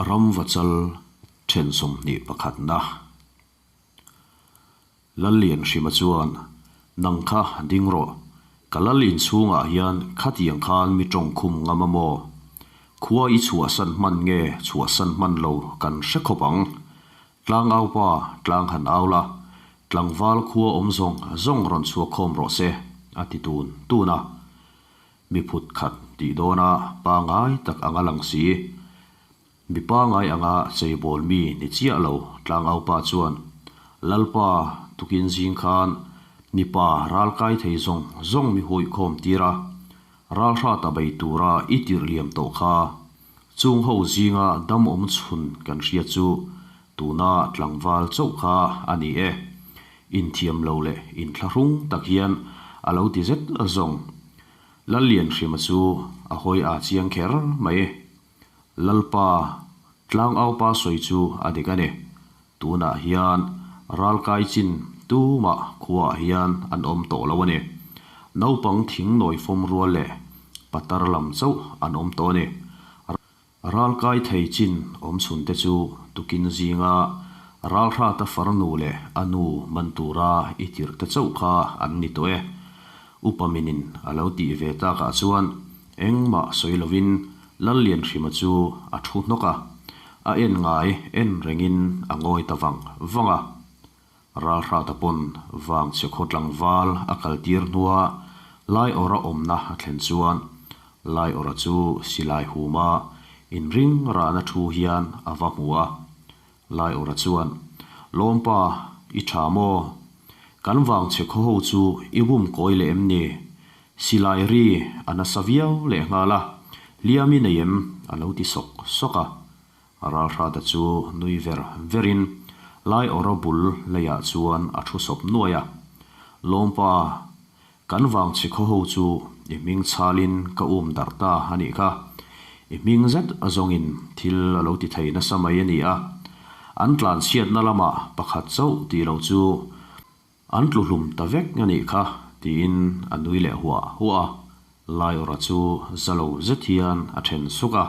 Ramvachal then 21 na. Lallianhrima chuan, Nang kha ding rawh, ka lal inchhungah hian khatiang khan mi tawng khum ngam a maw? Khua i chhuahsan hman nge chhuahsan hman lo kan hre khawp ang. Tlang au pa, tlang han au la, tlangval khua awm zawng zawng rawn chhuak khawm rawh se, a ti tun tun a. Mi phut khat tih dawna pangai tak anga lang si. Mi pangai anga cheibawl mi ni chiah lo, tlang au pa chuan, Lalpa, tukin zing khan mipa ral kai thei zawng zawng mi huih khawm tir a, ral hrat a bei tura i tirh liam tawh kha. Chung ho zinga dam awm chhun kan hria chu tuna tlangval chauh kha a ni e. Inthiam lo leh inthlahrung tak hian a lo ti zet zawng. Lallianhrima chu a hawi a chiang kher mai. Lalpa, tlangaupa sawi chu a dik a ni. Tunah hian ralkai chin tumah khuaah hian an awm tawh lo a ni. Naupang thing nawi fawm rual leh patar lam chauh an awm tawh a ni. Ralkai thei chin awm chhun te chu tukin zinga ralhrata farnu leh a nu man tura i tirh te chauh kha an ni tawh e. Upa minin a lo tih ve takah chuan engmah sawi lovin Lallianhrima chu a thu hnawk a, a en ngai en rengin a ngawi ta vang vang a. Ralhrata pawn vangchhe khaw tlangval a kaltir hnua Laiawrha awmna a thlen chuan Laiawrha chu silai huma inring rahna thu hian a va hmu a. Laiawrha chuan, Lawmpa, i tha maw? Kan vangchhe khaw ho chu i bum kawi leh em ni? Silai ri a nasa viau leh nghal a, hliam i nei em? a lo ti sawk sawk a. Ralhrata chu nui ver verin Laiawrha bul leiah chuan a thu sawp nuai a. Lawmpa, kan vangchhe khaw ho chu i hming chhalin ka um darh ta a nih kha. I hming zet zawngin thil a lo ti thei nasa mai a ni a. An tlanchhiatna lamah pakhat chauh tih lo chu An tlu hlum ta vek a nih kha, tiin a nui leh huah huah a. Laiawrha chu za lo zet hian a then suk a.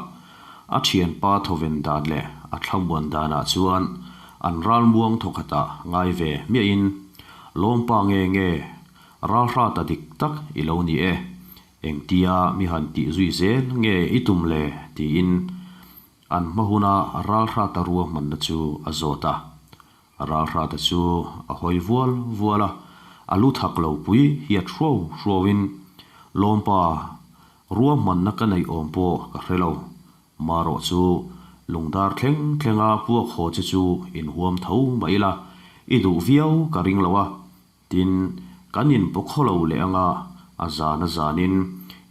A thianpa thawven dan leh a thlamuan danah chuan an ralmuang thawkhatah ngai ve hmiahin, Lawmpa nge nge, ralhrata dik tak i lo ni e, engtia mi han tih zui zel nge i tum le? tiin an hma huna ralhrata ruahmanna chu a zawt a. Ralhrata chu a hawi vual vual a, a lu thak lo pui hiat hruau hruauin, Lawmpa, ruahmanna ka neih awm pawh ka hre lo. Marawh chu lungdar thleng thlenga puak haw che chu inhuam tho mah ila, i duh viau ka ring lo a, Tin, kan inpawkhaw lo leh anga a zan a zanin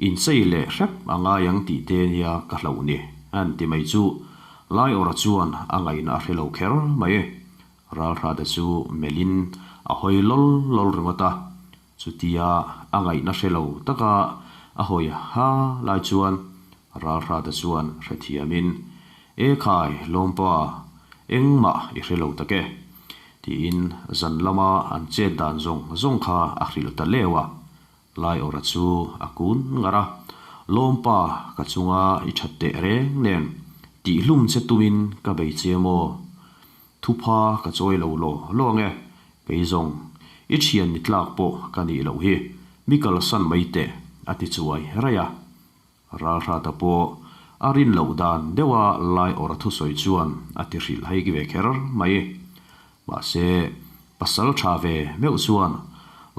inchei leh hrep a ngai ang tih te nia ka hlauh ni, a han ti mai chu Laiawrha chuan a ngaihna a hre lo kher mai. Ralhrata chu melhin a hawi lawl lawl ringawt a, chutia a ngaihna hre lo taka a hawi ha lai chuan Ralhrata chuan hrethiamin, E khai, Lawmpa, engmah i hre lo tak e. Tiin zan lama an chet dan zawng zawng kha a hrilh ta leu a. Laiawrha chu a kun ngar a, Lawmpa, ka chunga i that teh reng nen, tihhlum che tumin ka bei che maw? Thupha ka chawi lo law law ange, kei zawng, i thian ni tlak pawh ka nih loh hi, mi kalsan mai teh, a ti chuai raih a. Ralhrata pawh a rin loh dan deuha Laiawrha thusawi chuan a ti hrilh haik ve kher mai. Mahse, pasal tha ve meuh chuan,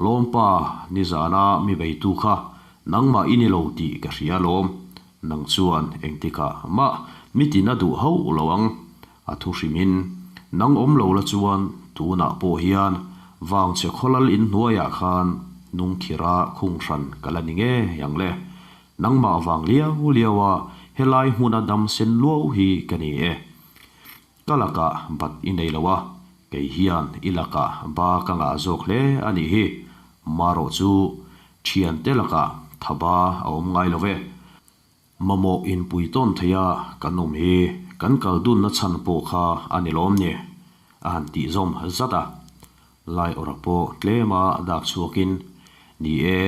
Lawmpa, nizana mi beitu kha nangmah i ni lo tih ka hria alawm. Nang chuan engtikah mah mi tina duh hauh lo ang. A thu hrimin, nang awm lo la chuan tunah pawh hian vangchhe khawlal inhnuaiah khan nungkhira khung hran ka la ni ngei ang le. Nangmah vang liau liau a helai hmuna dam sen luau hi ka ni e. Ka lakah bat i nei lo a, kei hian i lakah ba ka ngah zawk hle a nih hi. Marawh chu thiante lakah tha ba a awm ngai lo ve. Mamawh inpui tawn thei a kan awm hi kan kal dunna chhan pawh kha a ni lawm ni? a han tih zawm zat a. Laiawrha pawh tlema dak chhuakin, Ni e,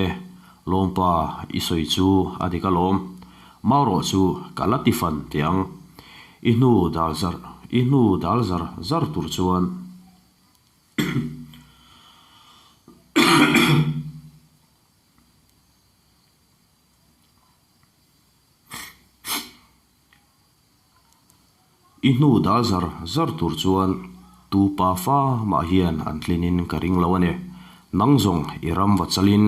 lawmpa i sawi chu a dik alawm, maurawh chu ka la ti fan teh ang. I hnu dal zar i hnu dal zar zar tur chuan I hnu dal zar zar tur chuan tu pa fa mah hian an tlinin ka ring lo a ni. Nang zawng i ram va chalin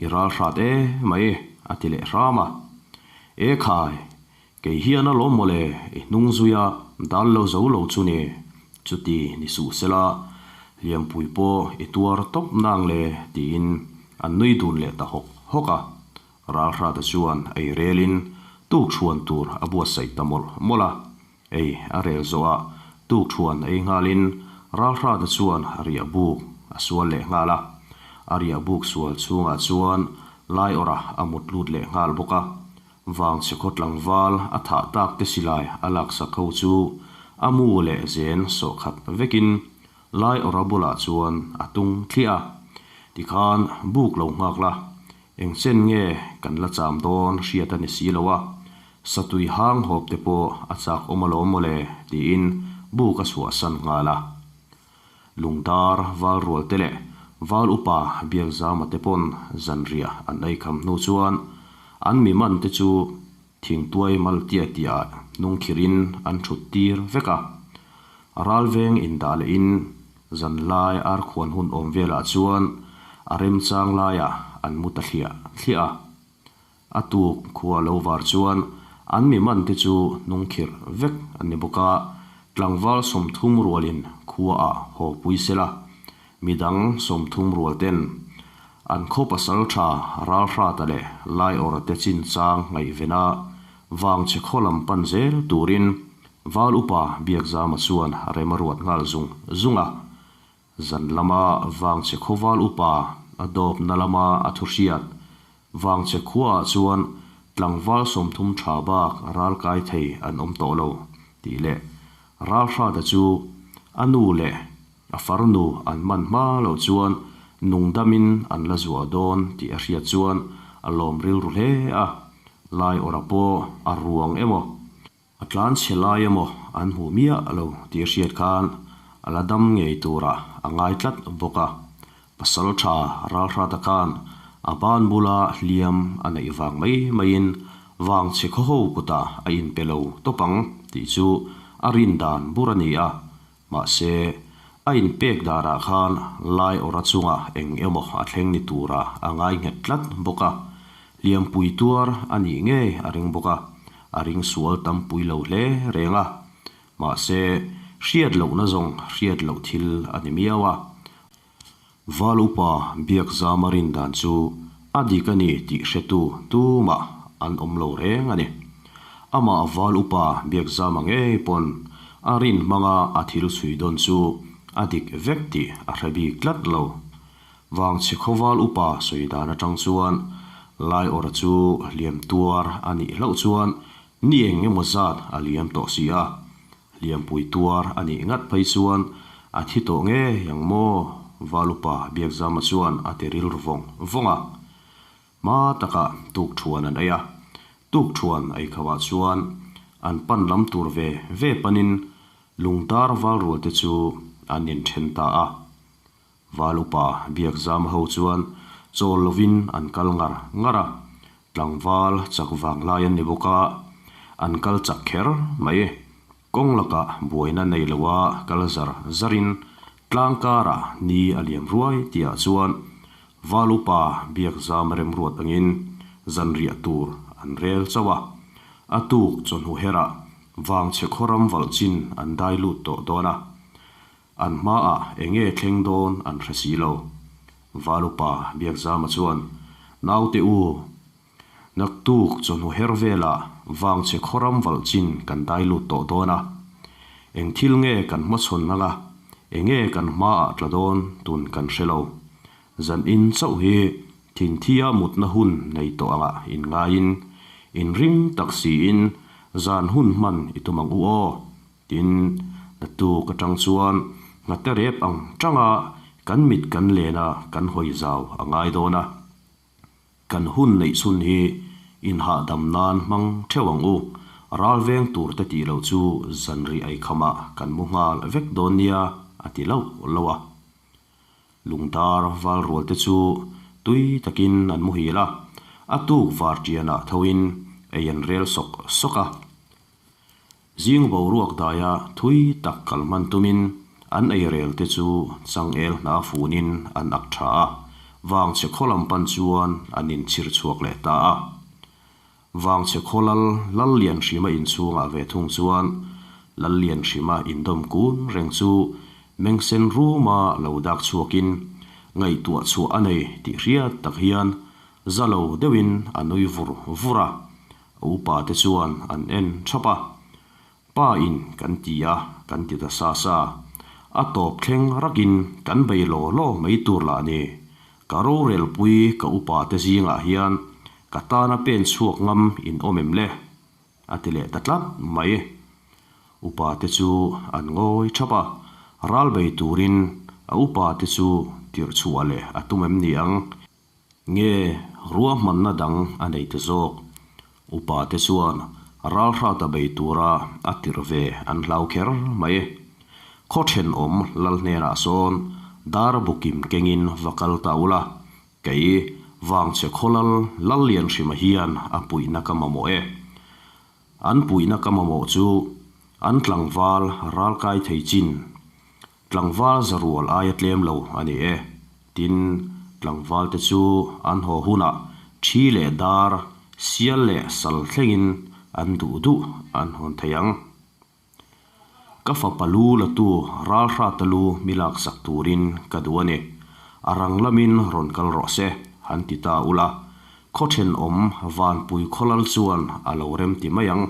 i ral hrat e mai a ti leh hram a. E khai, kei hian a lawm mawle i hnung zuia dal lo zo lo chu ni. Chuti ni suh sela, hliampui pawh i tuar tawp nang le tiin an nui dun leh ta hawk hawk a. Ralhrata chuan ei relin tukṭhuan tur a buatsaih ta mawlh mawlh a. Ei a rel zawhah tukṭhuan ei nghalin Ralhrata chuan riah buk a sual leh nghal a. A riah buk sual chhungah chuan Laiawrha a mut lut leh nghal bawk a. Vangchhe khaw tlangval a thah tak te silai a laksak ho chu a mu leh zen sawhkhat vekin Laiawrha bulah chuan a tung thliah a. Tikhan buk lo nghak la, Eng chen nge kan la cham dawn hriat a ni si lo a, satui hang hawp te pawh a chak awm alawm mawle tiin buk a chhuahsan nghal a. Lungdar val rual te leh val upa Biakzama te pawn zanriah an ei kham hnu chuan an mi man te chu thingtuai mal tia tia hnungkhirhin an thut tir vek a. Ralveng indah lehin Zanlai arkhuan hun awm velah chuan a remchang laiah an mu ta thliah thliah a. A tuk khua lo var chuan an mi man te chu hnungkhirh vek an ni bawk a, tlangval 30 rualin khuaah haw pui sela, midang 30 rual ten an khaw pasal tha Ralhrata leh Laiawrha te chinchang ngaihvena vangchhe khaw lam pan zel turin Val upa Biakzama chuan rem a ruat nghal zung zung a, zan lama Vangchhe khaw val upa a dawpna lama a thu hriat Vangchhe khuaah chuan tlangval 30 tha bak ral kai thei an awm tawh lo tih leh Ralhrata chu a nu leh a farnu an man hma loh chuan nungdamin an la zuah dawn tih a hriat chuan a lawm rilru hle a, Laiawrha pawh a ruang emaw A tlan chhe lai emaw an hmuh miah lo tih a hriat khan a la dam ngei turah a ngai tlat bawk a. Pasal tha Ralhrata khan a ban bula hliam a neih vang mai maiin vang chhe khaw ho kutah a inpe lo tawp ang tih chu a rin dan bur a ni a. Mahse, a inpek danah khan lai awrha chunga eng emaw a thleng ni turah a ngai nghet tlat bawk a, hliampui tuar a nih ngei a ring bawk a, a ring sual tampui lo hle reng a. Mahse, hriat lohna zawng hriat loh thil a ni miau a. Val upa Biakzama rin dan chu a dik a ni tih hretu tumah an awm lo reng a ni. Amah val upa Biakzama ngei pawn a rin hmanga a thil chhui dawn chu a dik vek tih a hre bik tlat lo. Vangchhe khaw val upa sawi dan atang chuan Laiawrha chu hliam tuar a nih hlauh chuan ni eng emaw zat a liam tawh si a. Hliampui tuar a nih ngat phei chuan a thi tawh ngei ang maw? Valupa Biakzama chuan a ti rilru vawng vawng a. Hma takah tukthuan an ei a, tukthuan ei kho ah chuan an pan lam tur ve ve panin lungtar valrual te chu an inthen ta a. Valupa Biakzama ho chuan chawl lovin an kal ngar ngar a, tlangval chak vang lai an ni bawk a, an kal chak kher mai. Kawng lakah buaina nei loa kal zar zarin tlang karah ni a liam ruai tihah chuan Valupa Biakzama remruat angin zanriah tur an rel chauh a, a tuk chawhnu herah vangchhe khawram valh chin an dai lut tawh dawn a. An hmaah enge thleng dawn an hre si lo. Valupa Biakzama chuan, Naute u, naktuk chawhnu her velah vangchhe khawram valh chin kan dai lut tawh dawn a. Eng thil nge kan hmachhawn anga, enge kan hmaah tla dawn tun kan hre lo. Zan in chauh hi thinthia mutna hun nei tawh angah inngaiin, inring tak siin zan hun hman i tum ang u aw. Tin, naktuk atang chuan nghate rep ang tanga kan mit kan len a kan hawi zau a ngai dawn a. Kan hun neih chhun hi inhahdam nan hmang theuh ang u. Ral veng tur te tih loh chu zanriah ei khamah kan mu nghal vek dawn nia a ti lauh lauh a. Lungdar val rual te chu tui takin an muhil a, a tuk var tianah thoin ei an rel sawk sawk a. Zing boruak daia thui tak kal hman tumin an ei rel te chu changel hna funin an ak tha a, vangchhe khaw lam pan chuan an inchhir chhuak leh ta a. Vangchhe khaw lal Lallianhrima inchhungah ve thung chuan Lallianhrima indawm kun reng chu mengsen ruma lo dak chhuakin ngaihtuah chhuah a nei tih hriat tak hian za lo deuhin a nui vur vur a, a upa te chuan an en thap a. Pa in kan ti a, kan ti ta sa sa. A tawp thleng rakin kan bei law law mai tur lah ni. Ka rorelpui ka upa te zingah hian ka tana pen chhuak ngam in awm em le? A ti leh ta tlat mai. Upa te chu an ngawi thap a, ral bei turin a upa te chu tirh chhuah leh a tum em ni ang? Nge ruahmanna dang a nei ta zawk? Upa te chuan ralhrata bei tura a tirh ve an hlau kher mai. Khaw thenawm lal hnenah sawn dar bukim kengin va kal ta ula, kei Vangchhe Khawlal Lallianhrima hian a puihna ka mamawh e. An puihna ka mamawh chu an tlangval ralkai thei chin Tlangval zarual aia tlem lo a ni e. Tin, tlangvalte chu an haw hunah thi leh dar, sial leh sal thlengin an duh duh an hawn thei ang. Ka fapa lu latu ralhrata lu mi laksak turin ka duh a ni. A rang lamin rawn kal rawh se, han ti ta ula. Khaw thenawm Vanpui khawlal chuan a lo rem ti mai ang.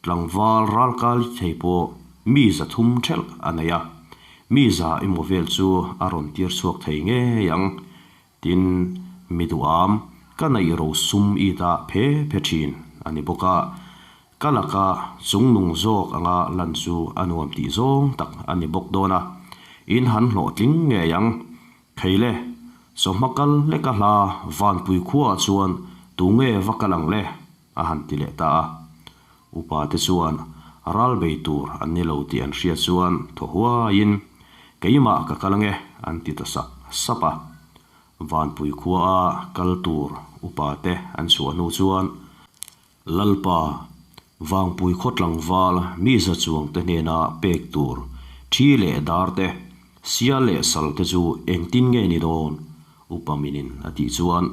Tlangval ralkal thei pawh mi 300 thelh a nei a, mi za emaw vel chu a rawn tir chhuak thei ngei ang. Tin, mi duham, ka neih ro sum it a phe phe thin a ni bawk a, ka laka chungnung zawk anga lan chu a nuam tih zawng tak a ni bawk dawn a, in han hlawhtling ngei ang. Thei le, chawhma kal leka hla Vanpui khuaah chuan tunge va kal ang le? A han ti leh ta a. Upa te chuan ral bei tur an ni lo tih an hriat chuan thaw huaiin, Keimah ka kal ange an ti ta sap sap a. Vanpui khua a kal tur upa te an chhuah hnu chuan Lalpa, Vangpui khaw tlangval mi za chuang te hnena pek tur thi leh dar te, sial leh sal te chu engtin nge ni dawn? Upa minin a tih chuan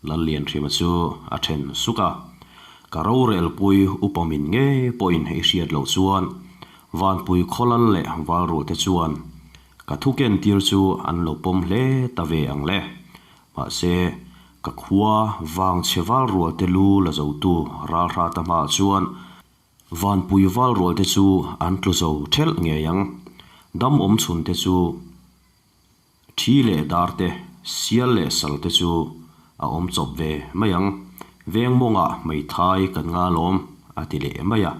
Lallianhrima chu a then suk a. Ka rorelpui upa min ngei pawhin i hriat loh chuan Vanpui khawlal leh Valruate chuan ka thu kentir chu an lo pawm hle ta ve ang le. Mahse, ka khua Vangchhe Valrualte lu la zotu Ralhrata hmaah chuan Vanpui Valrualte chu an tlu zo thelh ngei ang. Dam awm chhunte chu. Thi leh dar te, sial leh sal te chu a awm chawp ve mai ang. Veng mawngah hmeithai kan nga lawm, a ti leh mai a.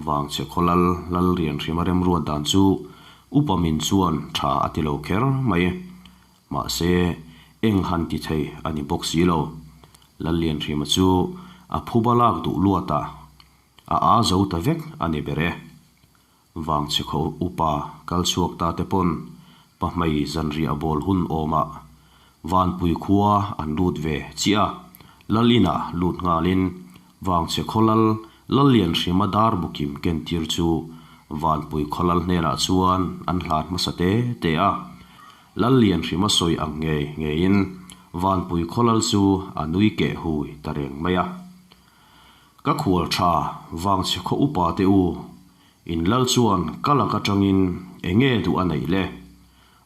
Vangchhe khawlal lal rianhrima remruat dan chu upa min chuan tha a ti lo kher mai. Mahse, eng han ti thei a ni bawk si lo. Lallianhrima chu a phuba lak duh luatah a aa zo ta vek a ni ber e. Vangchhe kho upa kal chhuak ta te pawn pahmei zanriah bawl hun awmah Vanpui khua an lut ve chiah a, Lal inah lut nghalin Vangchhe khaw lal Lallianhrima dar bukim kentir chu Vanpui khaw lal hnenah chuan an hlan hmasa te te a, Lallianhrima sawi ang ngei ngeiin Vanpui khaw lal chu a nui keh hui ta reng mai a. Ka khual tha Vangchhe khaw upa te u, in lal chuan ka lak atangin enge duh a neih le?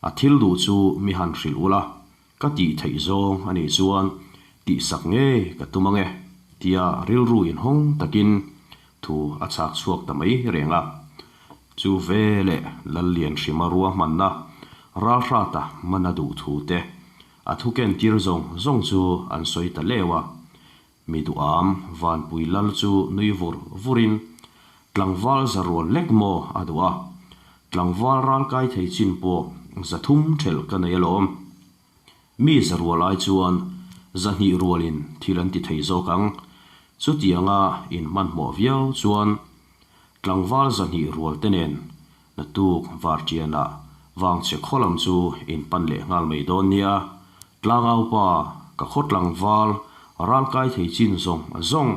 A thil duh chu mi han hrilh ula, ka tih theih zawng a nih chuan tihsak ngei ka tum ange, tia rilru inhawng takin thu a chhak chhuak ta mai reng a. Chu ve leh Lallianhrima ruahmanna ralhrata mana duh thu te a thu kentir zawng zawng chu an sawi ta leu a. Mi duham Vanpui Lal chu nui vur vurin, Tlangval zarual lek maw a duh a, tlangval ralkai thei chin pawh 300 thelh ka nei alawm. Mi zarual ai chuan 200 rualin thil an ti thei zawk ang. Chutianga in hmanhmawh viau chuan tlangval 200 rual te nen naktuk varṭianah Vangchhe khaw lam chu in pan leh nghal mai dawn nia. Tlangaupa, ka khaw tlangval ralkai thei chin zawng zawng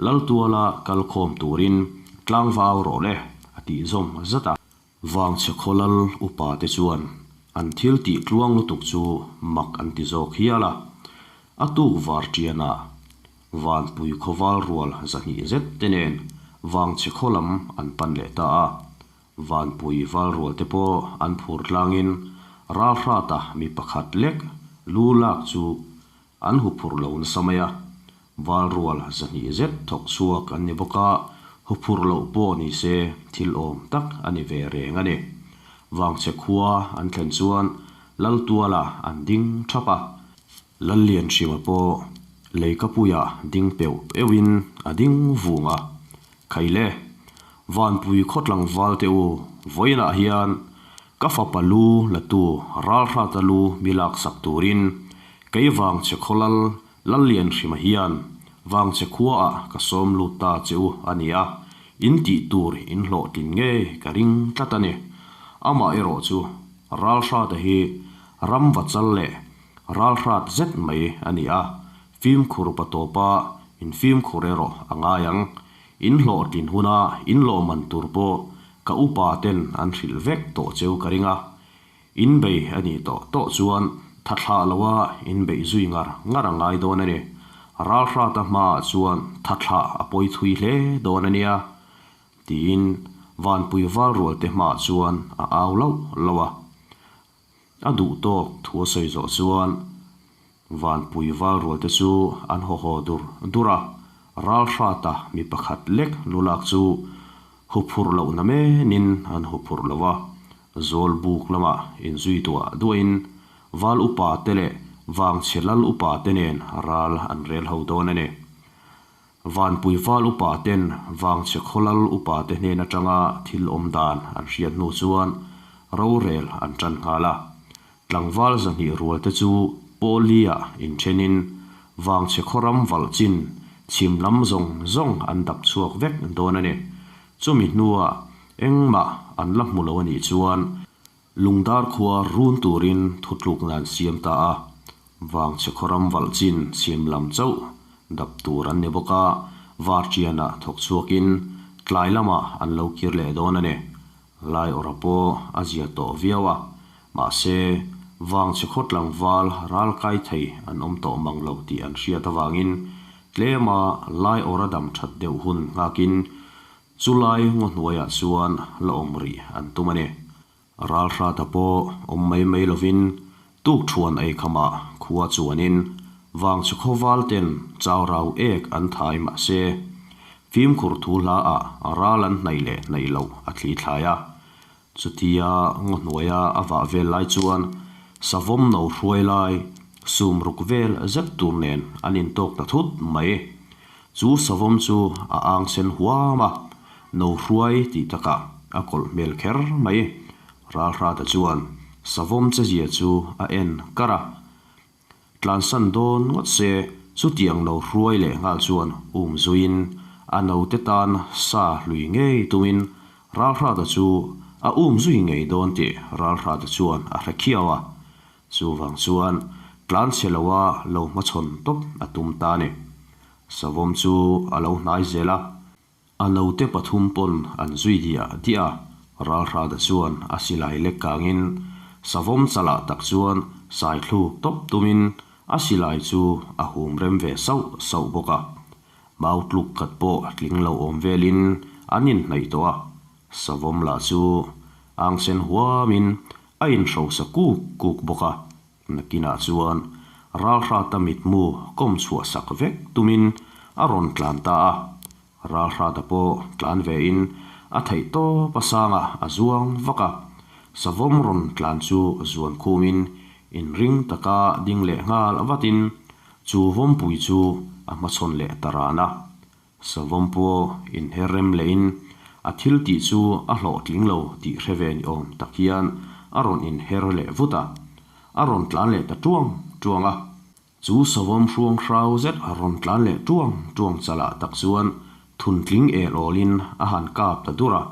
Laltuala kal khawm turin tlangvau rawh le, a tih zawm zat a. Vangchhe khaw lal upa te chuan an thil tih tluang lutuk chu mak an ti zawk hial a. A tuk varṭianah Vanpui khawval rual 200 zet te nen Vangchhe khaw lam an pan leh ta a. Vanpui val rual te pawh an phur tlangin Ralhrata mi pakhat lek lu lak chu an huphurh lo nasa mai a. Val rual 200 zet thawk chhuak an ni bawk a, huphurh loh pawh ni se thil awm tak a ni ve reng a ni. Vangchhe khua an thlen chuan Laltuala an ding thap a. Lallianhrima pawh leikapuiah ding peuh peuhin a ding vung a, Khaile, Vanpui khawtlangval te u, vawiinah hian ka fapa lu la tu Ralhrata lu mi laksak turin kei Vangchhe khawlal Lallianhrima hian Vangchhe khuaah ka sawm lut ta che u a ni a, in tih tur in hlawhtlin ngei ka ring tlat a ni. Amah erawh chu Ralhrata hi ram va chal leh Ralhrat zet mai a ni a, fimkhur pa tawpa in fimkhur erawh a ngai ang. In hlawhtlin huna in lawhman tur pawh ka upa ten an hrilh vek tawh cheu ka ring a. In bei a nih tawh tawh chuan tha thlah loa in beih zui ngar ngar a ngai dawn a ni. Ralhrata hmaah chuan tha thlah a pawi thui hle dawn a nia. Tiin Vanpui Valrualte hmaah chuan a au lauh lauh a. A duh tawk thu a sawi zawh chuan Vanpui Valrualte chu an haw haw dur dur a, Ralhrata mi pakhat lek lulak chu huphurh loh na menin an huphurh lo a, Zawlbuk lamah inzui duah duahin Val upa te leh Vangchhe lal upa te nen ral an rel ho dawn a ni. Vanpui Val upa ten Vangchhe khaw lal upa te hnen atanga thil awm dan an hriat hnu chuan rorel an tan nghal a. Tlangval 200 rual te chu Pawli-ah inthenin Vangchhe khaw ram valh chin chhim lam zawng zawng an dap chhuak vek dawn a ni. Chumi hnuah engmah an la hmu lo a nih chuan Lungdar khua run turin thutlukna an siam ta a, Vangchhe khaw ram valh chin chhim lam chauh dap tur an ni bawk a, Varṭianah thawk chhuakin tlai lamah an lo kir leh dawn a ni. Laiawrha pawh a zia tawh viau a, mahse Vangchhe khaw tlangval ral kai thei an awm tawh mang lo tih an hriat avangin tlema Laiawrha dam that deuh hun nghakin Chu lai ngaw hnuaiah chuan la awm rih an tum a ni. Ralhrata pawh awm mai mai lovin tukthuan ei khamah khua chuanin Vangchhe khawval ten chau rau ek an thai mah se, fimkhur thu hla ah ral an hnaih leh hnaih loh a thli thlai a. Chutia ngaw hnuaia a vah vel lai chuan savawm no hruai lai sum ruk vel zet tur nen an intawk ta thut mai. Chu savawm chu a ang sen huam a, no hruai tih takah a kawlh hmel kher mai. Ralhrata chuan savawm chezia chu a en kar a. Tlansan dawn ngawt se, chutiang no hruai leh nghal chuan um zuiin a note tan sa hlui ngei tumin Ralhrata chu a um zui ngei dawn tih Ralhrata chuan a hre khiau a. Chuvang chuan tlanchhe loa lo hmachhawn tawp a tum ta a ni. Savawm chu a lo hnai zel a. A note pathum pawn an zui diah diah a, Ralhrada chuan a silai lek kangin savawm chalah tak chuan sai thluk tawp tumin a silai chu a hum rem ve sauh sauh bawk a. Mau tluk khat pawh tling lo awm velin an inhnaih tawh a, savawm lah chu ang sen huamin a inhrosa kuk kuk bawk a. Nakinah chuan Ralhrata mitmu kawm chhuah sak vek tumin a rawn tlan ta a. Ralhrata pawh tlan vein a theih tawp a sanga a zuang vak a. Savawm rawn tlan chu zuan khumin inring taka ding leh nghal vatin chu vawmpui chu a hmachhawn leh ta ran a. Savawm pawh inher rem lehin a thil tih chu a hlawhtling lo tih hre ve ni awm tak hian a rawn inher leh vut a, a rawn tlan leh ta tuang tuang a. Chu savawm hruang hrau zet rawn tlan leh tuang tuang chalah tak chuan thuntling el awlin a han kap ta dur a.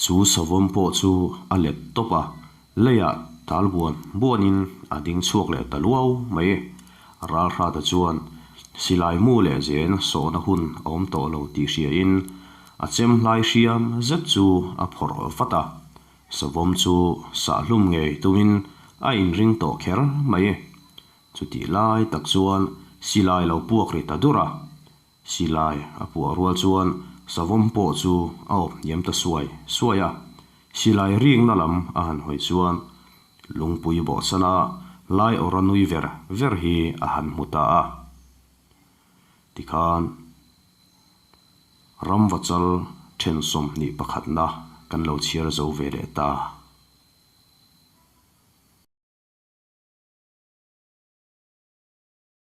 Chu savawm pawh chu a let tawp a, leiah tal buan buanin a ding chhuak leh ta luau mai. Ralhrata chuan silai mu leh zen sawhna hun a awm tawh lo tih hriain a chem hlai hriam zet chu a phawrh vat a. Savawm chu sahhlum ngei tumin a inring tawh kher mai. Chutih lai tak chuan silai lo puak ri ta dur a. Silai a puah rual chuan savawm pawh chu a awp hniam ta suai suai a. Silai ringna lam a han hawi chuan lungpui bawhchana lai awra nui ver ver hi a han hmu ta a. Tikhan Ramvachal then 21 na kan lo chhiar zo ve leh ta